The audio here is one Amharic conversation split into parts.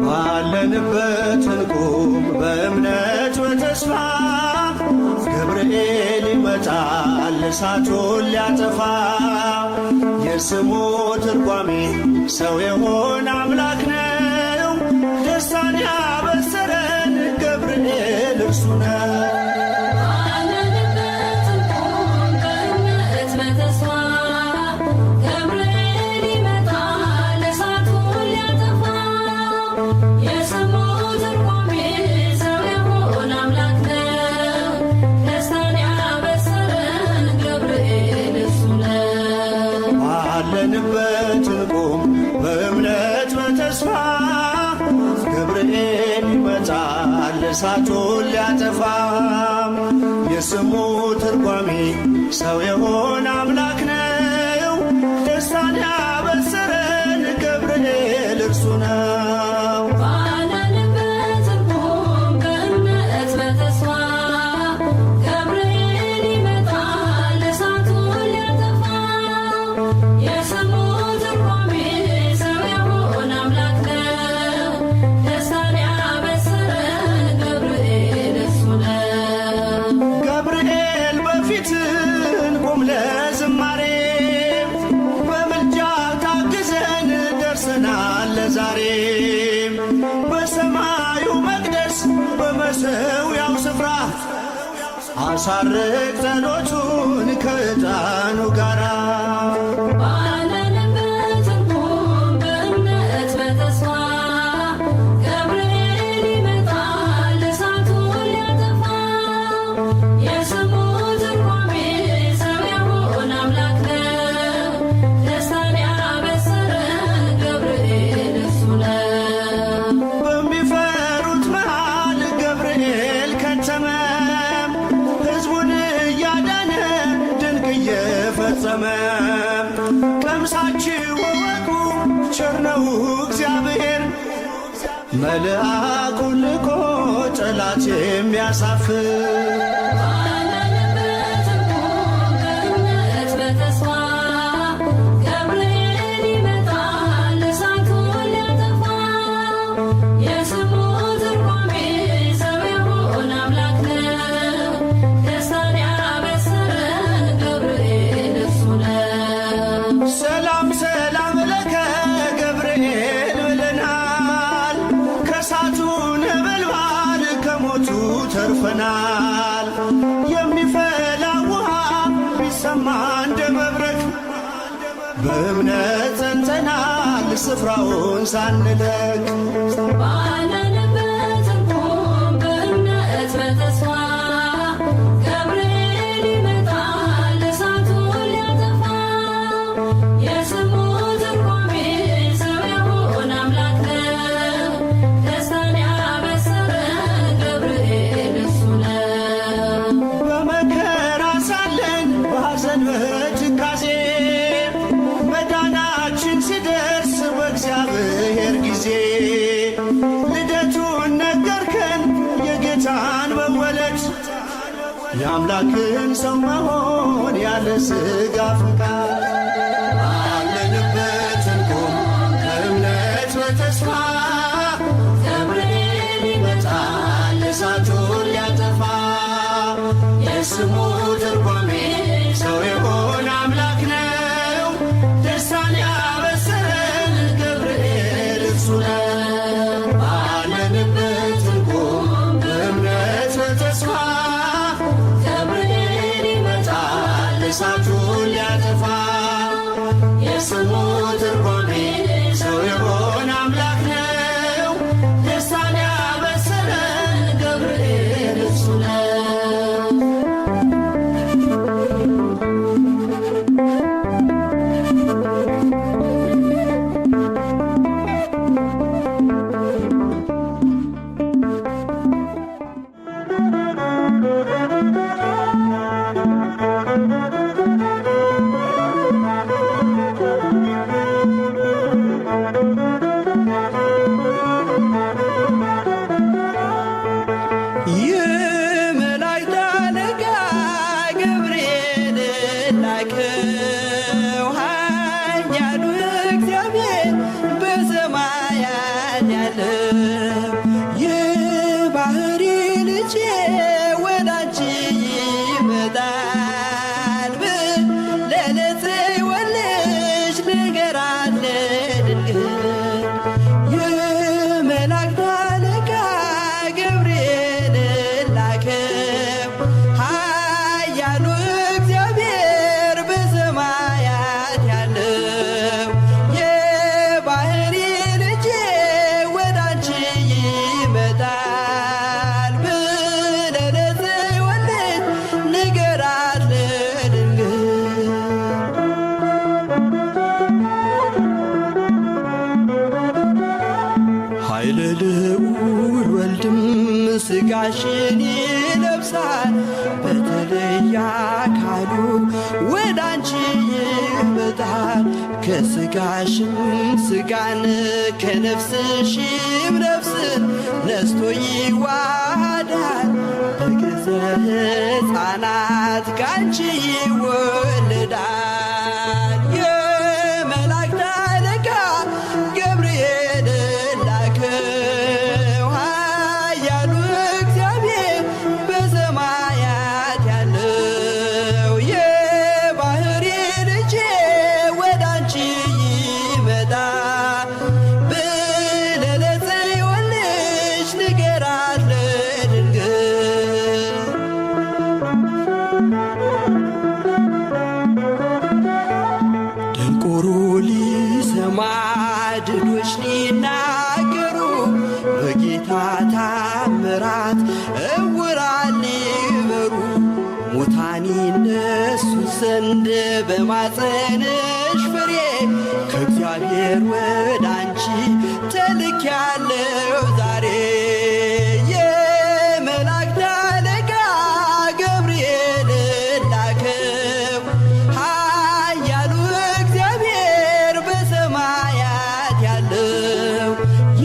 ባለንበት እንቁም በእምነት በተስፋ፣ ገብርኤል ይመጣል እሳቱን ሊያጠፋ። የስሙ ትርጓሜ ሰው የሆነ አምላክ ነው። ደስታን ያበሰረን ገብርኤል እርሱ ነው። ባለንበት እንቁም በእምነት በተስፋ፣ ገብርኤል ይመጣል እሳቱን ሊያጠፋ። የስሙ ትርጓሜ ሰው የሆነ አምላክ ነው። ደስታን ያበሰረን ገብርኤል እርሱ ነው። ባለንበት እንቁም በእምነት በተስፋ፣ ገብርኤል ይመጣል እሳቱን ሊያጠፋ። የስሙ ትርጓሜ ሰው የሆነ አምላክ ነው። ደስታን ያበሰረን ገብርኤል እርሱ ነው። ባለንበት እንቁም በእምነት በተስፋ፣ ገብርኤል ይመጣል እሳቱን ሊያጠፋ። የስሙ ትርጓሜ ሰው የሆነ አምላክ ነው። ደስታን ያበሰረን ገብርኤል እርሱ ነው። ገብርኤል በፊት እንቁም ለዝማሬ፣ በምልጃ ታግዘን ደርሰናል ለዛሬ። በሰማዩ መቅደስ በመሠዊያው ስፍራ አሳርግ ጸሎቱን ከዕጣኑ ጋራ። ባለንበት እንቁም በእምነት በተስፋ፣ ገብርኤል ይመጣል እሳቱን ሊያጠፋ። የስሙ ትርጓሜ ሰው የሆነ አምላክ ነው። ደስታን ያበሰረን ገብርኤል እርሱ ነው። በሚፈሩት መሃል ገብርኤል ከተመ፣ ሕዝቡን እያዳነ ድንቅ እየፈጸመ። ቀምሳችሁ እወቁ ቸር ነው እግዚአብሔር፣ መልአኩን ልኮ ጠላት የሚያሳፍር። ባለንበት እንቁም በእምነት በተስፋ፣ ገብርኤል ይመጣል እሳቱን ሊያጠፋ። የስሙ ትርጓሜ ሰው የሆነ አምላክ ነው። ደስታን ያበሰረን ገብርኤል እርሱ ነው። ሰላም ሰላም ለከ ገብርኤል ብለናል፣ ከእሳቱ ነበልባል ከሞቱ ተርፈናል። የሚፈላ ውሃ ቢሰማ እንደ መብረቅ፣ በእምነት ጸንተናል ስፍራውን ሳንለቅ። ባለንበት እንቁም በእምነት በተስፋ፣ ገብርኤል ይመጣል እሳቱን ሊያጠፋ። የስሙ ትርጓሜ ሰው የሆነ አምላክ ነው። ደስታን ያበሰረን ገብርኤል እርሱ ነው። በመከራ ሳለን በሐዘን በትካዜ፣ መዳናችን ሲደርስ በእግዚአብሔር ጊዜ፣ ልደቱን ነገርከን የጌታን መወለድ፣ የአምላክን ሰው መሆን ያለ ሥጋ ፈቃድ። ባለንበት እንቁም በእምነት በተስፋ፣ ገብርኤል ይመጣል እሳቱን ሊያጠፋ። የስሙ ትርጓሜ ሰው የሆነ አምላክ ነው። ደስታን ያበሰረን ገብርኤል እርሱ ነው። ባለንበት እንቁም በእምነት በተስፋ፣ ገብርኤል ይመጣል እሳቱን ሊያጠፋ። የስሙ ትርጓሜ ሰው የሆነ አምላክ ነው። ደስታን ያበሰረን ገብርኤል እርሱ ነው። ያለው የባህሪ ልጄ ወደ አንቺ ይመጣል ለለጽዮን ልጅ ንገራት ለድንግል የመላእክት አለቃ ገብርኤል ላከው ኃያሉ እግዚአብሔር በሰማያት ያለው የባህሪ ልጄ ወደ አንቺ ይመጣል ብለህ ለጽዮን ልጅ ንገራት ለድንግል። ኃይለ ልዑል ወልድም ሥጋሽን ይለብሳል በተለየ አካሉ ወደ አንቺ ይመጣል ከሥጋሽም ሥጋን ከነፍስሽም ነፍስን ነስቶ ይዋሃዳል በገጸ ሕፃናት ካንቺ ይወለዳል። የመላእክት አለቃ ገብርኤል ላከው ኃያሉ እግዚአብሔር በሰማያት ያለው የባህሪ ልጄ ወደ አንቺ ይመጣል ብለህ ለጽዮን ልጅ ንገራት ለድንግል። ደንቆሮ ሊሰማ ድዶች ሊናገሩ በጌታ ታምራት እውራን ሊበሩ ሙታን ይነሱ ዘንድ በማፀንሽ ፍሬ ከእግዚአብሔር ወደ አንቺ ተልኬያለሁ ዛሬ። የመላእክት አለቃ ገብርኤል ላከው ኃያሉ እግዚአብሔር በሰማያት ያለው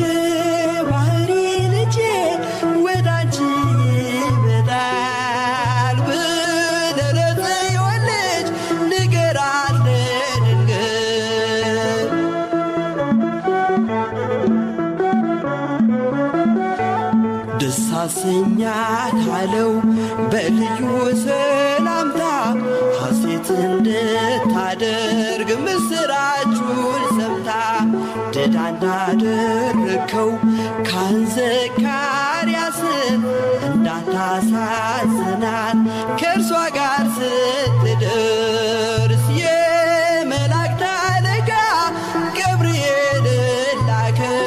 የባህሪ ልጄ ወደ አንቺ ይመጣል ብለህ ለጽዮን ልጅ ንገራት ለድንግል። ደስ አሰኛት አለው በልዩ ሰላምታ ሐሴት እንድታደርግ ምስራቹን ሰምታ ድዳ እንዳደረግከው ካህን ዘካርያስን እንዳታሳዝናት ከእርሷ ጋር ስትደርስ የመላእክት አለቃ ገብርኤል ላከው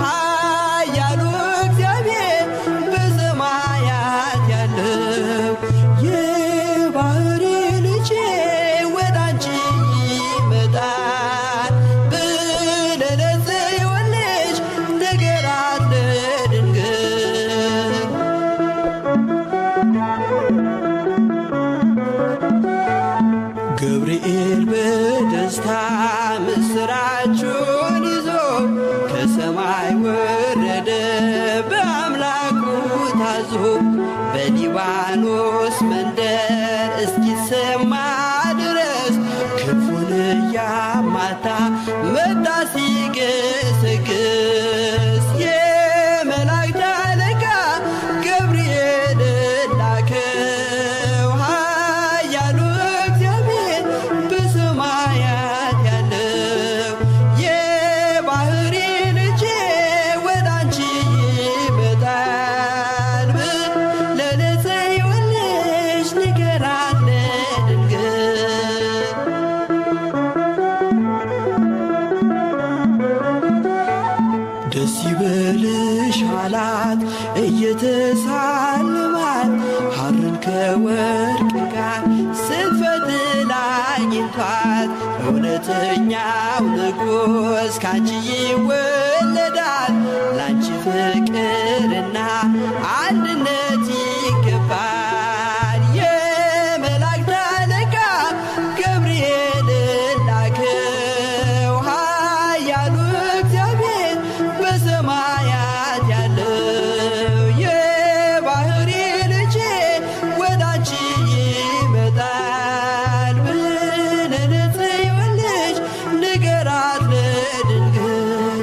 ኃያሉ እግዚአብሔር በሰማያት ያለው የባህሪ ልጄ ወደ አንቺ ይመጣል ብለህ ለጽዮን ልጅ ንገራት ለድንግል። ገብርኤል በደስታ ምስራቹን ይዞ ከሰማይ ወረደ በአምላኩ ታዞ በሊባኖስ መንደር እስኪሰማ ድረስ ክንፉን እያማታ መጣ ሲገሰግስ የመላእክት አለቃ ገብርኤል ላከው ኃያሉ እግዚአብሔር በሰማያት ያለው የባህሪ ልጄ ወደ አንቺ ይመጣል ብለህ ለጽዮን ልጅ ንገራት ለድንግል። ደስ ይበልሽ አላት እየተሳለማት ሐርን ከወርቅ ጋር ስትፈትል አግኝቷት እውነተኛው ንጉሥ ካንቺ ይወለዳል ላንቺ ፍቅርና አንድነት ይገባል። የመላእክት አለቃ ገብርኤል ላከው ኃያሉ እግዚአብሔር በሰማያት ያለው የባህሪ ልጄ ወደ አንቺ ይመጣል ብለህ ለጽዮን ልጅ ንገራት ለድንግል።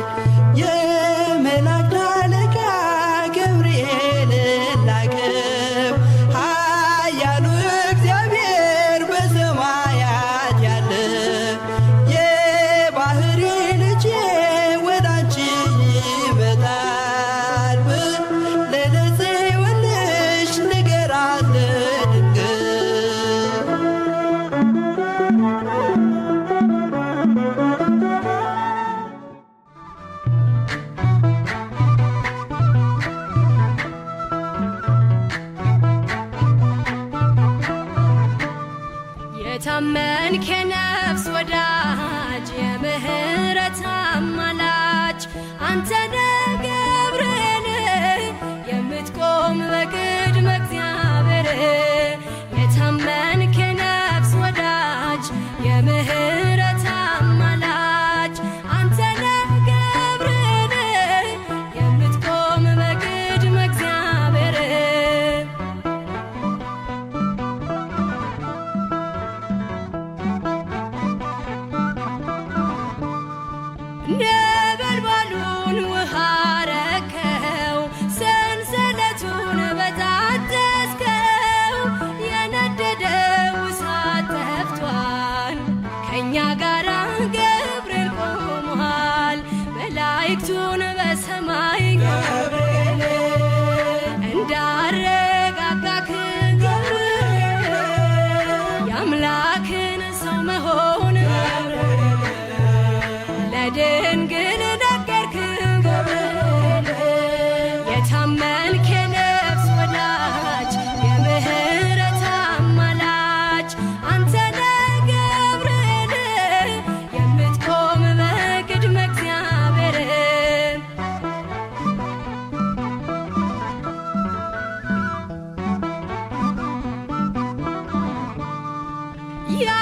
የታመንክ የነፍስ ወዳጅ የምህረት አማላጅ አንተ ነህ ገብርኤል የምትቆም በቅድመ እግዚአብሔር።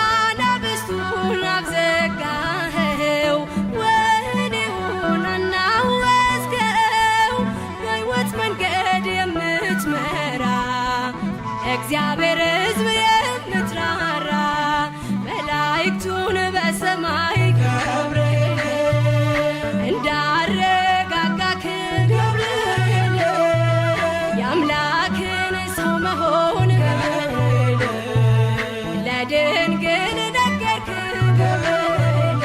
የአናብስቱን አፍ ዘጋኸው፣ ወህኒውን አናወጽከው፣ በሕይወት መንገድ የምትመራ እግዚአብሔር ሕዝብ የምትራራ መላእክቱን በሰማይ ገብርኤል እንዳረጋጋክ ገብርኤል የአምላክን ሰው መሆን ለድንግል ነገርክ ገብርኤል።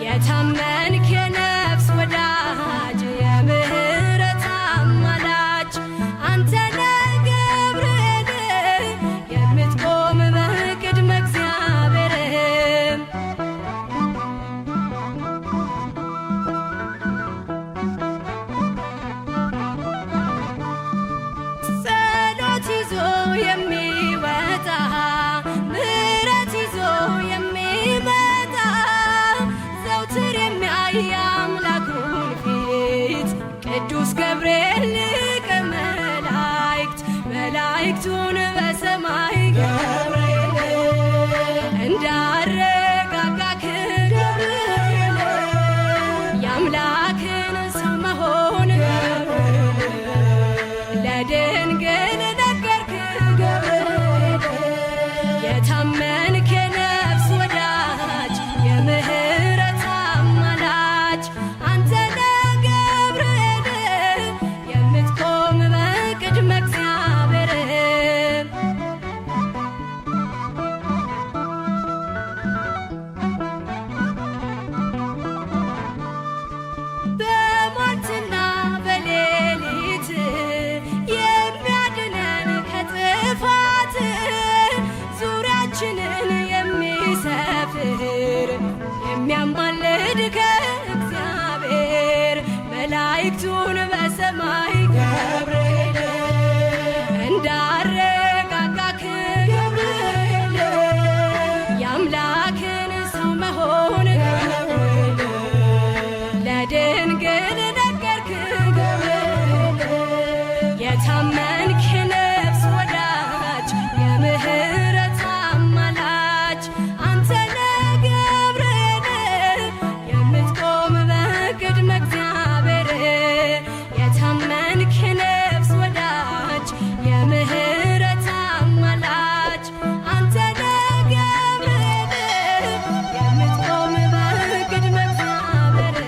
የታመንክ የነፍስ ወዳጅ የምህረት አማላጅ አንተ ነህ ገብርኤል የምትቆም በቅድመ እግዚአብሔር። ጸሎት ይዞ የሚወጣ ምሕረት ይዞ የሚመጣ ዘውትር የሚያይ አምላኩን ፊት ቅዱስ ገብርኤል ሊቀ መላእክት መላእክቱን በሰማይ ገብርኤል እንዳረጋጋክ ገብርኤል የአምላክን ሰው መሆን ለድንግል ነገርክ ገብርኤል። የታመንክ የነፍስ ወዳጅ የምህረት አማላጅ አንተ ነህ ገብርኤል የምትቆም በቅድመ እግዚአብሔር። በሞትና በሌሊት የሚያድነን ከጥፋት ዙሪያችንን የሚሰፍር የሚያማልድ ከእግዚአብሔር መላእክቱን በሰማይ ገብርኤል እንዳረጋጋክ ገብርኤል የአምላክን ሰው መሆን ለድንግል ነገርክ ገብርኤል። የታመንክ የነፍስ ወዳጅ የምህረት አማላጅ አንተ ነህ ገብርኤል የምትቆም በቅድመ እግዚአብሔር። የታመንክ የነፍስ ወዳጅ የምህረት አማላጅ አንተ ነህ ገብርኤል የምትቆም በቅድመ እግዚአብሔር።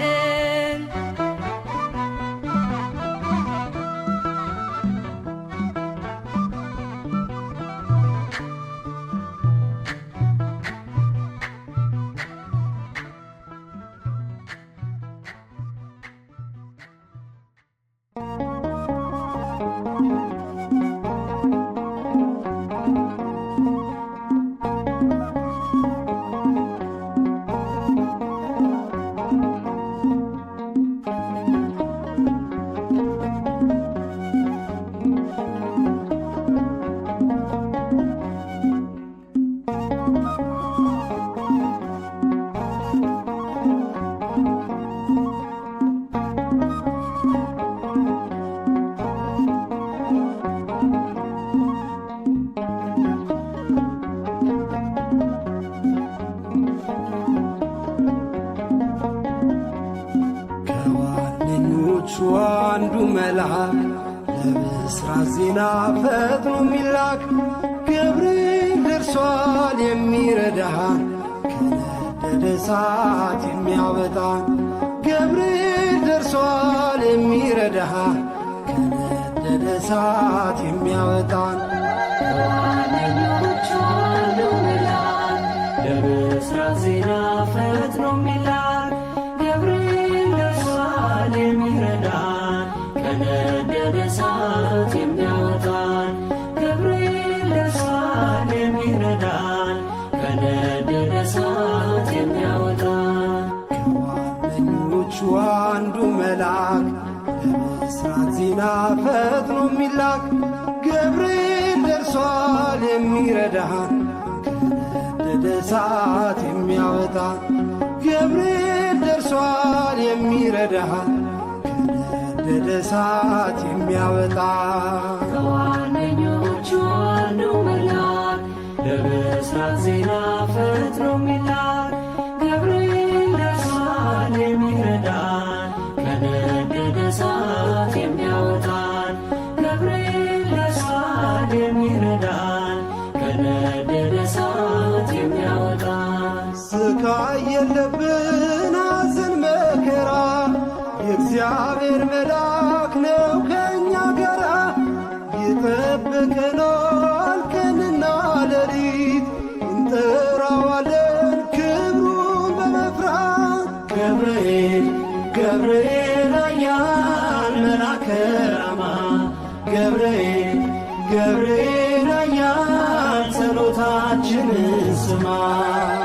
ከዋነኞቹ አንዱ መልአክ ለብስራት ዜና ፈጥኖ የሚላክ ገብርኤል ደርሷል የሚረዳን ከነደደ እሳት የሚያወጣን ገብርኤል ደርሷል የሚረዳን ከነደደ እሳት የሚያወጣን ከዋነኞቹ አንዱ መልአክ ለብስራት ዜና ፈጥኖ የሚላክ ገብርኤል ደርሷል የሚረዳን ከነደደ እሳት የሚያወጣን ገብርኤል ደርሷል የሚረዳን ከነደደ እሳት የሚያወጣን ከዋነኞቹ አንዱ መልአክ ለብስራት ለብስራት ዜና ፈጥኖ የሚላክ ገብርኤል ደርሷል የሚረዳን ከነደደ እሳት የሚያወጣ ገብርኤል ደርሷል የሚረዳን ከነደደ እሳት የሚያወጣ። ከዋነኞቹ አንዱ መልአክ ለብስራት ዜና ፈጥኖ የሚላክ ገብርኤል ደርሷል የሚረዳን ከነደደ እሳት የሚያወጣን፣ ገብርኤል ደርሷል የሚረዳን ከነደደ እሳት የሚያወጣን። ስቃይ የለብን ሐዘን መከራ፣ የእግዚአብሔር መልአክ ነው ከእኛ ጋራ፣ ይጠብቀናል ቀንና ሌሊት፣ እንጠራዋለን ክብሩን በመፍራት። ገብርኤል ገብርኤል ኃያል መልአከ ራማ፣ ገብርኤል ገብርኤል ኃያል ጸሎታችንን ስማ።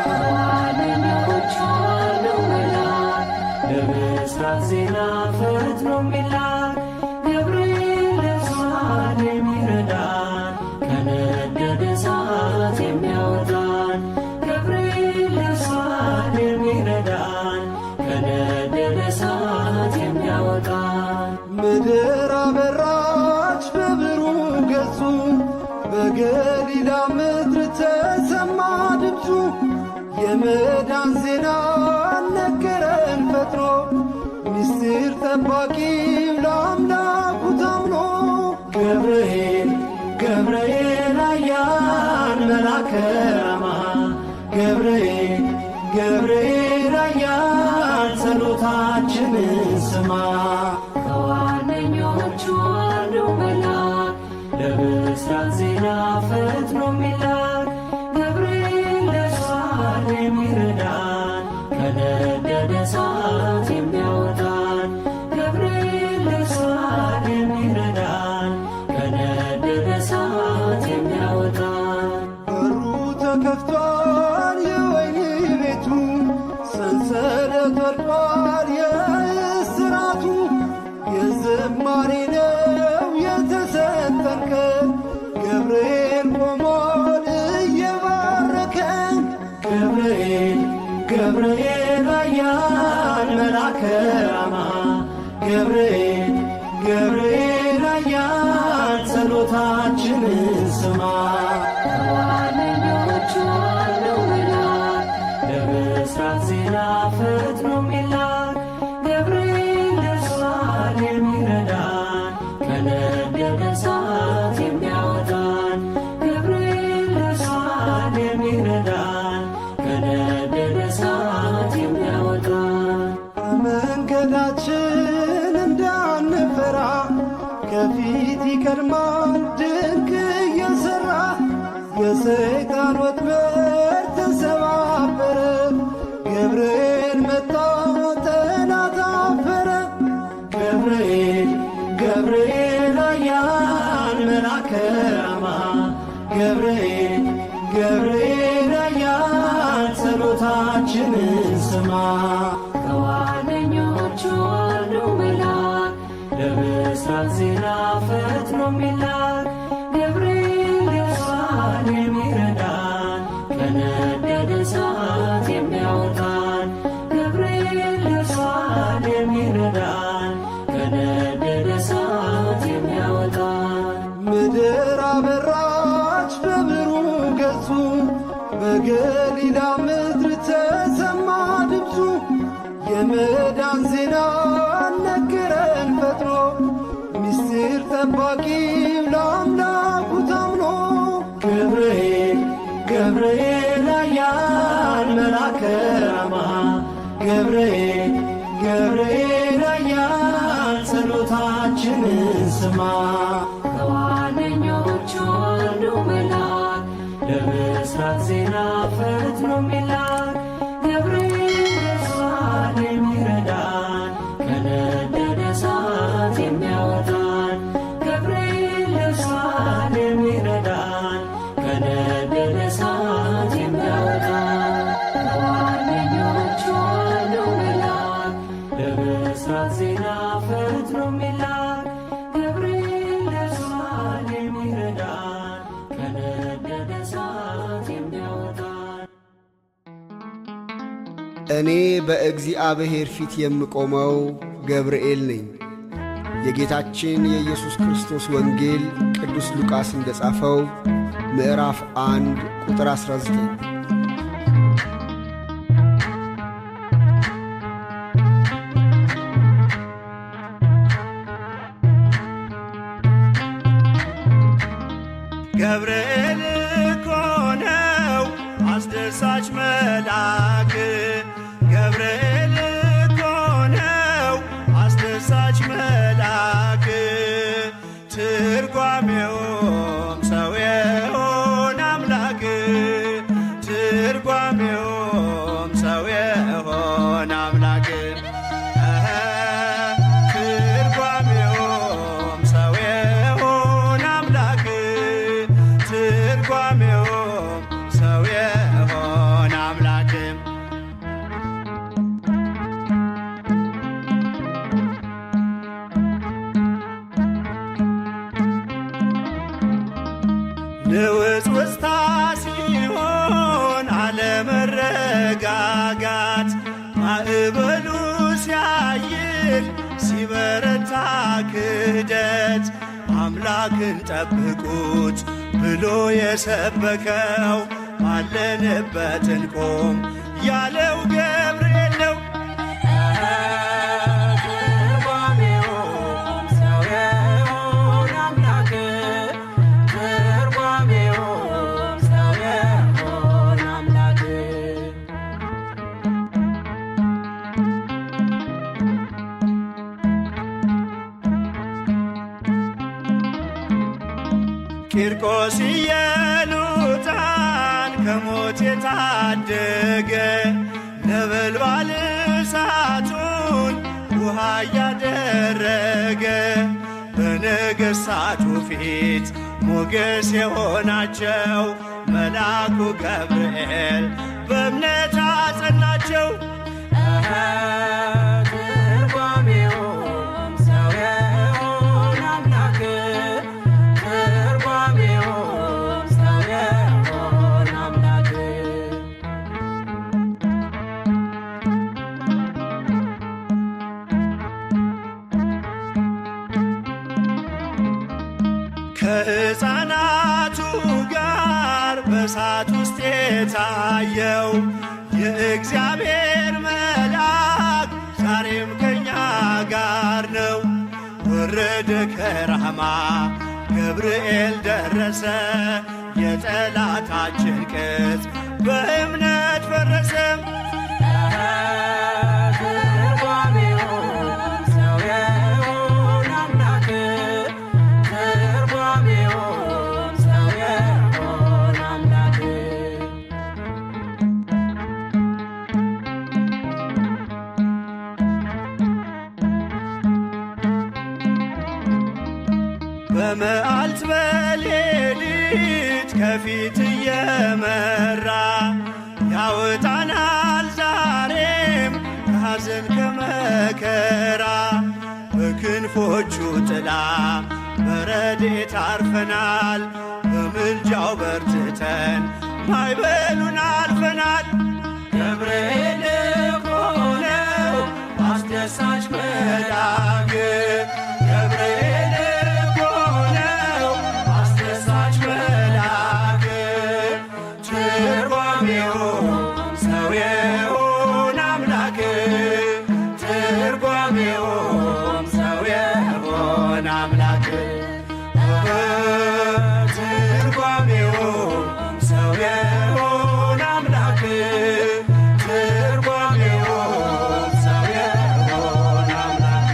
ከዋነኞቹ አንዱ መልአክ ለብስራት ዜና ፈጥኖ የሚላክ ገብርኤል ደርሷል የሚረዳን ከነደደ እሳት የሚያወጣን፣ ገብርኤል ደርሷል የሚረዳን ከነደደ እሳት የሚያወጣን። ምድር አበራች በብሩህ ገጹ፣ በገሊላ ምድር ተሰማ ድምፁ፣ የመዳን ዜና ነገረን ፈጥኖ፣ ምስጢር ጠባቂው ለአምላኩ ታምኖ። ገብርኤል ገብርኤል ኃያል መልአከ ራማ፣ ገብርኤል ገብርኤል ኃያል ጸሎታችንን ስማ። ከዋነኞቹ አንዱ መልአክ ለብስራት ዜና ፈጥኖ የሚላክ ገብርኤል ደርሷል የሚረዳን ከነደደ እሳት የሚያወጣን፣ ገብርኤል ደርሷል የሚረዳን ከነደደ እሳት የሚያወጣን። በሩ ተከፍቷል የወህኒ ቤቱ፣ ሰንሰለት ወድቋል የእስራቱ፣ የዝማሬ ነው የተሰጠን ቀን፣ ገብርኤል ቆሟል እየባረከን። ገብርኤል ገብርኤል ኃያል መልአከ ራማ፣ ገብርኤል ገብርኤል ኃያል ጸሎታችንን ስማ። ከዋነኞቹ አንዱ መልአክ ለብስራት ዜና ፈጥኖ የሚላክ ገብርኤል ደርሷል የሚረዳን ከነደደ እሳት የሚያወጣን፣ ገብርኤል ደርሷል የሚረዳን ከነደደ እሳት የሚያወጣን። በመንገዳችን እንዳንፈራ ከፊት ይቀድማል ድንቅ እየሠራ፣ የሰይጣን ወጥመድ ተሰባበረ፣ ገብርኤል መጣ ጠላት አፈረ። ገብርኤል ገብርኤል ኃያል መልአከ ራማ፣ ገብርኤል ገብርኤል ኃያል ጸሎታችንን ስማ። ከዋነኞቹ አንዱ መልአክ ለብስራት ዜና ፈጥኖ የሚላክ ገብርኤል ደርሷል የሚረዳን ከነደደ እሳት የሚያወጣን፣ ገብርኤል ደርሷል የሚረዳን ከነደደ እሳት የሚያወጣን። ምድር አበራች በብሩህ ገጹ፣ በገሊላ ምድር ተሰማ ድምፁ፣ የመዳን ዜና ነገረን ፈጥኖ፣ ምስጢር ጠባቂው ለአምላኩ ታምኖ። ገብርኤል ገብርኤል ኃያል መልአከ ራማ፣ ገብርኤል ገብርኤል ኃያል ጸሎታችንን ስማ። ከዋነኞቹ አንዱ መልአክ ለብስራት ዜና ፈጥኖ የሚላክ ገብርኤል ደርሷል የሚረዳን ከነደደ እሳት የሚያወጣን፣ ገብርኤል ደርሷል የሚረዳን ከነደደ እሳት የሚያወጣን። ከዋነኞቹ አንዱ መልአክ ለብስራት ዜና ፈጥኖ የሚላክ እኔ በእግዚአብሔር ፊት የምቆመው ገብርኤል ነኝ። የጌታችን የኢየሱስ ክርስቶስ ወንጌል ቅዱስ ሉቃስ እንደ ጻፈው ምዕራፍ 1 ቁጥር 19። ገብርኤል እኮ ነው አስደሳች መልአክ፣ ገብርኤል እኮ ነው አስደሳች መልአክ፣ ትርጓሜውም ሰው የሆነ አምላክ፣ ትርጓሜውም ሰው የሆነ አምላክ፣ ትርጓሜውም ሰው የሆነ አምላክ፣ ትርጓሜውም ሰው የሆነ አምላክ። ንውጽውጽታ ሲሆን አለመረጋጋት፣ ማዕበሉ ሲያይል ሲበረታ ክህደት፣ አምላክን ጠብቁት ብሎ የሰበከው ባለንበት እንቆም ያለው ገብርኤል ነው። ትርጓሜውም ሰው የሆነ አምላክ፣ ትርጓሜውም ሰው የሆነ አምላክ። ቂርቆስ ኢየሉጣን ከሞት የታደገ፣ ነበልባል እሳቱን ውሃ እያደረገ፣ በነገሥታቱ ፊት ሞገስ የሆናቸው መልአኩ ገብርኤል በእምነት አጸናቸው። ትርጓሜውም ሰው የሆነ አምላክ፣ ትርጓሜውም ሰው የሆነ አምላክ። ከሕፃናቱ ጋር በእሳት ውስጥ የታየው የእግዚአብሔር መልአክ ዛሬም ከኛ ጋር ነው። ወረደ ከራማ ገብርኤል ደረሰ፣ የጠላታችን ቅጽ በእምነት ፈረሰ። ትርጓሜውም ሰው የሆነ አምላክ፣ ትርጓሜውም ሰው የሆነ አምላክ። በመዓልት በሌሊት ከፊት እየመራ ያወጣናል ዛሬም ከሐዘን ከመከራ። በክንፎቹ ጥላ በረድኤት አርፈናል፣ በምልጃው በርትተን ማዕበሉን አልፈናል። ገብርኤል እኮ ነው አስደሳች መልአክ፣ ገብርኤል እኮ ነው አስደሳች መልአክ፣ ትርጓሜውም ሰው የሆነ አምላክ፣ ትርጓሜውም ሰው የሆነ አምላክ፣ ትርጓሜውም ሰው የሆነ አምላክ፣ ትርጓሜውም ሰው የሆነ አምላክ።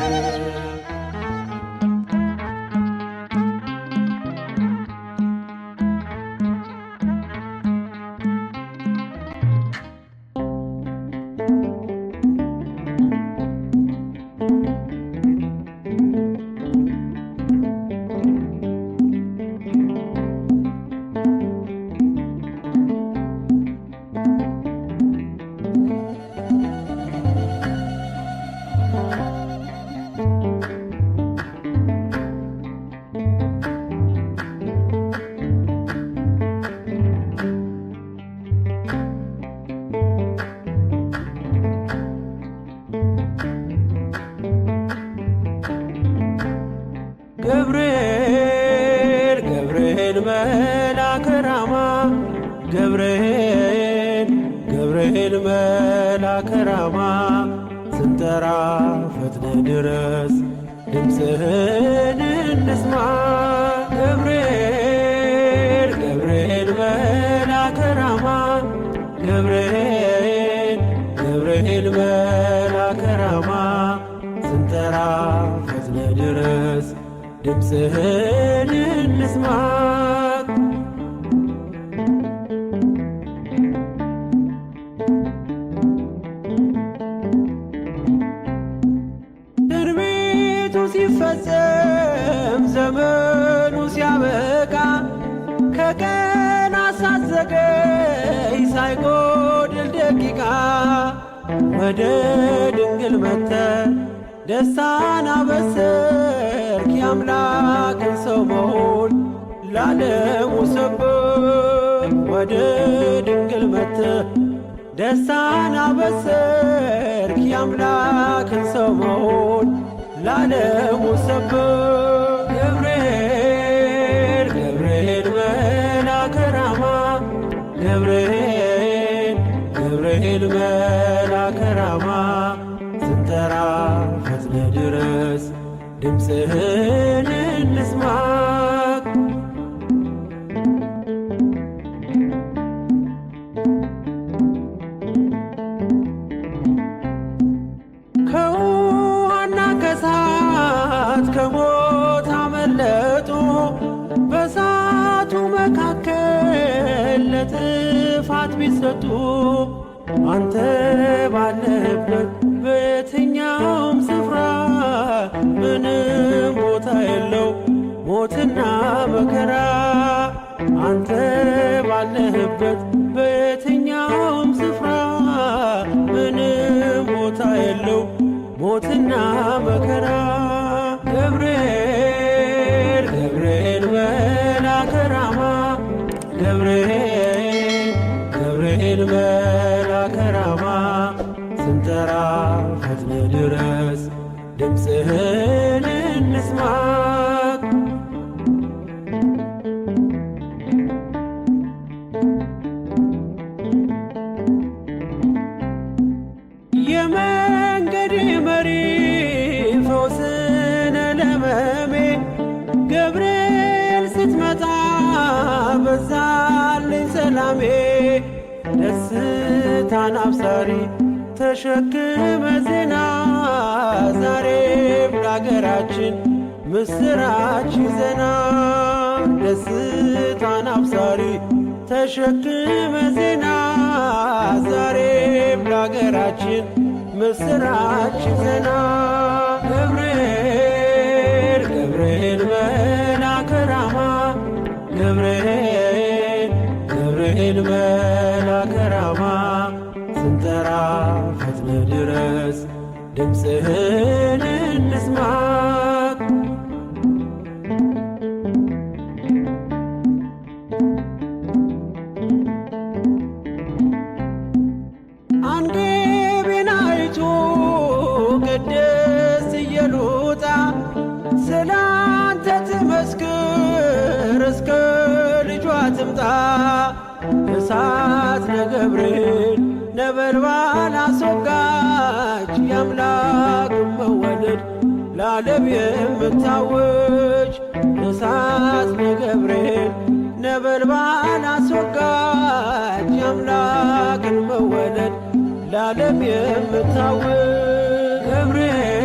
ገብርኤል ገብርኤል መልአከ ራማ ገብርኤል ገብርኤል መልአከ ራማ ስንጠራ ፈጥነ ድረስ ድምፅህን እንስማ። ገብርኤል ገብርኤል መልአከ ራማ ገብርኤል ገብርኤል መልአከ ራማ ስንጠራ ፈጥነ ድረስ ድምፅህን እንስማ። ትንቢቱ ሲፈጸም ዘመኑ ሲያበቃ ከቀን ሳትዘገይ ሳይጎድል ደቂቃ ወደ ድንግል መተ ደስታን አበሰርክ የአምላክን ሰው መሆን ለዓለሙ ሰብክ። ወደ ድንግል መተ ደስታን አበሰርክ የአምላክን ሰው መሆን ለዓለሙ ሰብክ። ገብርኤል ገብርኤል መልአከ ራማ ገብርኤል ገብርኤል መልአከ ራማ ስንጠራ ፈጥነ ድረስ ድምፅህን እንስማ። ከውሃና ከእሳት ከሞት አመለጡ በእሳቱ መካከል ለጥፋት ቢሰጡ አንተ ባለህበት በየትኛውም ስፍራ ምንም ቦታ የለው ሞትና መከራ። አንተ ባለህበት በየትኛውም ስፍራ ምንም ቦታ የለው ሞትና መከራ። ገብርኤል ገብርኤል መልአከ ራማ ገብርኤል ገብርኤል መልአከ ራማ ስንጠራ ፈጥነ ድረስ ድምፅህን እንስማ። የመንገድ መሪ ፈውስነ ለሕመሜ ገብርኤል ስትመጣ በዛልኝ ሰላሜ። ደስታን አብሳሪ ተሸክመ ዜና ዛሬም ለአገራችን ምስራች ይዘና። ደስታን አብሳሪ ተሸክመ ዜና ዛሬም ለአገራችን ምስራች ይዘና። ገብርኤል ገብርኤል መልአከ ራማ ገብርኤል ገብርኤል መልአከ ራማ ስንጠራ ፈጥነ ድረስ ድምፅህን እንስማ። አንጌቤናይቱ ቅድስት ኢየሉጣ ስላንተ ትመስክር እስከ ልጇ ትምጣ። እሳት ነገብርኤል ነበልባል አስወጋች የአምላክ መወለድ ለዓለም የምታውጅ። እሳት ነገብርኤል ነበልባል አስወጋች የአምላክን መወለድ ለዓለም የምታውጅ። ገብርኤል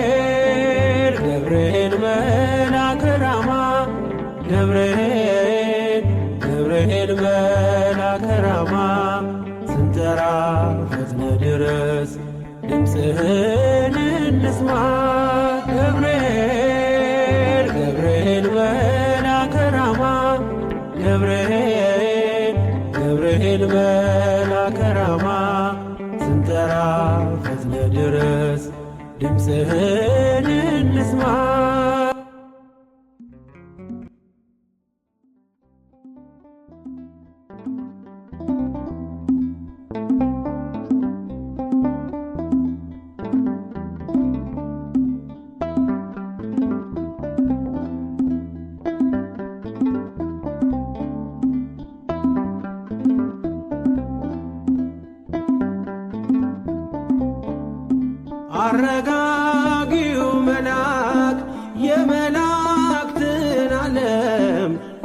ገብርኤል መልአከ ራማ ገብርኤል ገብርኤል መልአከ ራማ ስንጠራ ፈጥነ ድረስ ድምፅህን እንስማ። ገብርኤል ገብርኤል መልአከ ራማ ገብርኤል ገብርኤል መልአከ ራማ ስንጠራ ፈጥነ ድረስ ድምፅህን እንስማ።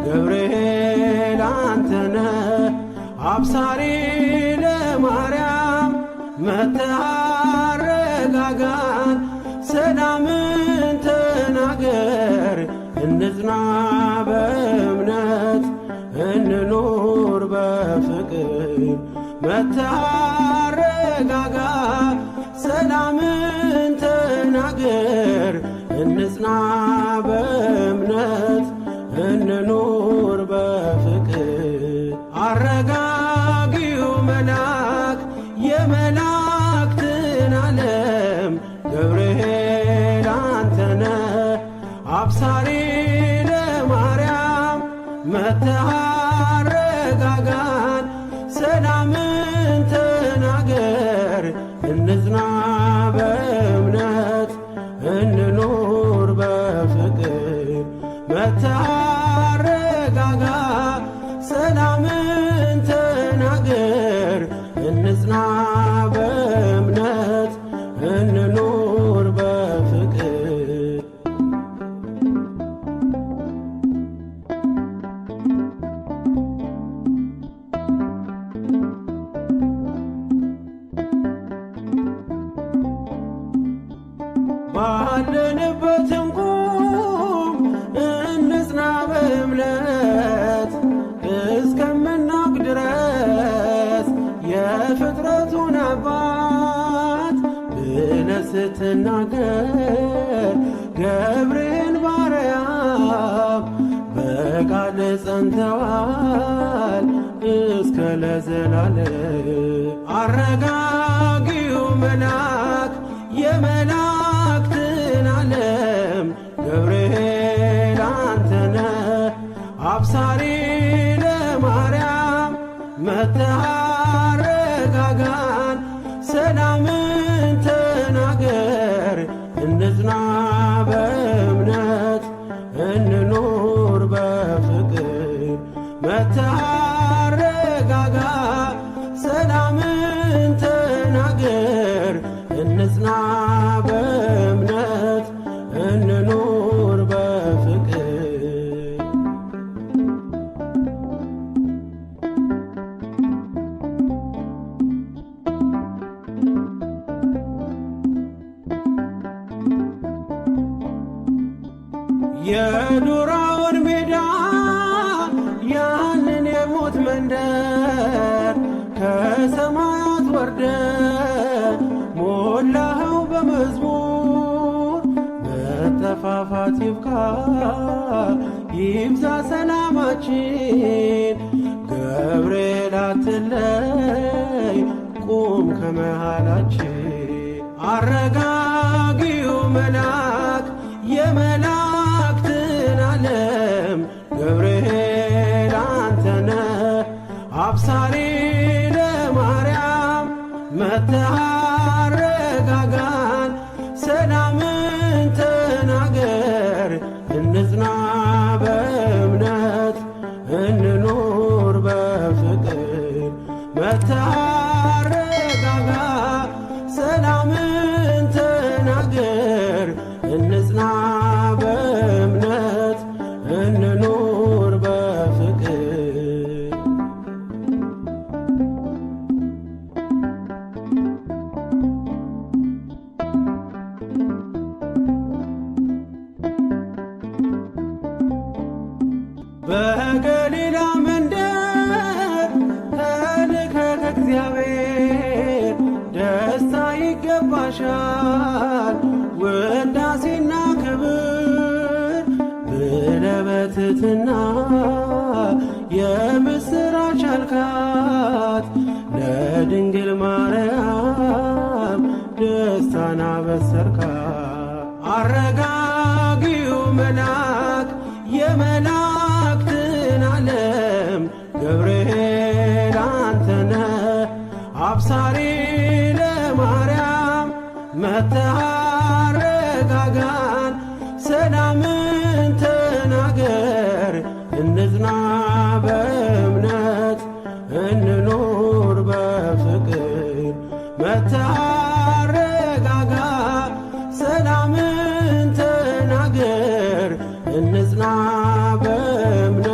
ገብርኤል አንተነ አብሳሪ ለማርያም መጥተህ አረጋጋን፣ ሰላምን ተናገር፣ እንጽና በእምነት እንኑር በፍቅር። መጥተህ አረጋጋ፣ ሰላምን ተናገር፣ እንጽና በእምነት እንኑር በፍቅር። አረጋጊው መልአክ የመላእክትን ዓለም ገብርኤል አንተነ አብሳሪ ለማርያም መጥተህ አረጋጋን፣ ሰላምን ተናገር፣ እንጽና በእምነት እንኑር በፍቅር። መጥተህ አረጋጋ፣ ሰላምን ተናገር፣ እንጽና በእምነት እንኑር በፍቅር። ባለንበት እንቁም እንጽና በእምነት እስከምናውቅ ድረስ የፍጥረቱን አባት ብለህ ስትናገር ገብርኤል ባርያም በቃል ጸንተዋል እስከ ለዘላለም። አረጋጊው መልአክ የመላእክትን ዓለም ገብርኤል አንተነ አብሳሪ ለማርያም መጥተህ አረጋጋን፣ ሰላምን ተናገር፣ እንጽና በእምነት እንኑር በፍቅር። መጥተህ አረጋጋ፣ ሰላምን ተናገር፣ እንጽና በእምነት እንኑር በፍቅር። የዱራውን ሜዳ ያንን የሞት መንደር ከሰማያት ወርደ ሞላኸው በመዝሙር። መጠፋፋት ይብቃ፣ ይብዛ ሰላማችን፣ ገብርኤል አትለይ ቁም ከመሃላችን። አረጋጊው መልአክ የመላእክትን ዓለም ገብርኤል አንተነ አብሳሪ ለማርያም መጥተህ አረጋጋን፣ ሰላምን ተናገር፣ እንጽና በእምነት እንኑር በፍቅር። መጥተህ አረጋጋ፣ ሰላምን ተናገር፣ እንጽና በእምነት እንኑር በፍቅር። በገሊላ መንደር ተልከ ከእግዚአብሔር ደስታ ይገባሻል ውዳሴና ክብር ብለህ በትሕትና የምስራች አልካት ለድንግል ማርያም ደስታን አበሰርካት። አረጋጊው መልአክ የመላእክትን ዓለም ገብርኤል አንተነ አብሳሪ ለማርያም መጥተህ አረጋጋን፣ ሰላምን ተናገር፣ እንጽና በእምነት እንኑር በፍቅር። መጥተህ አረጋጋ፣ ሰላምን ተናገር፣ እንጽና በእምነት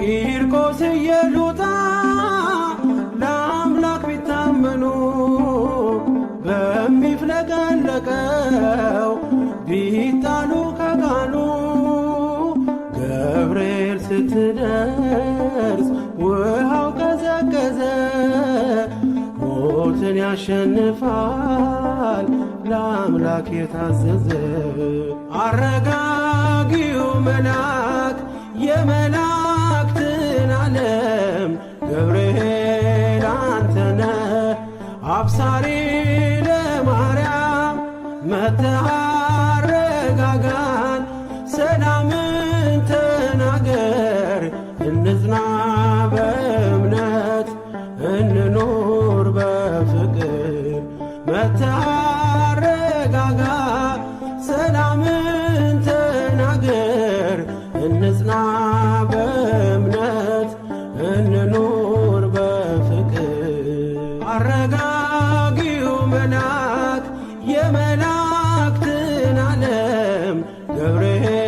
ቂርቆስ ኢየሉጣ ለአምላክ ቢታመኑ በሚፍለቀለቀው ቢጣሉ ከጋኑ ገብርኤል ስትደርስ ውሃው ቀዘቀዘ። ሞትን ያሸንፋል ለአምላክ የታዘዘ። አረጋጊው መልአክ የመላእክትን ዓለም ገብርኤል አንተነ አብሳሪ ለማርያም መጥተህ አረጋጋን፣ ሰላምን ተናገር፣ እንጽና በእምነት እንኑር በፍቅር። መጥተህ አረጋጋ፣ ሰላምን ተናገር፣ እንጽና በእምነት እንኑር በፍቅር። አረጋጊው መልአክ የመላእክትን ዓለም ገብርኤል።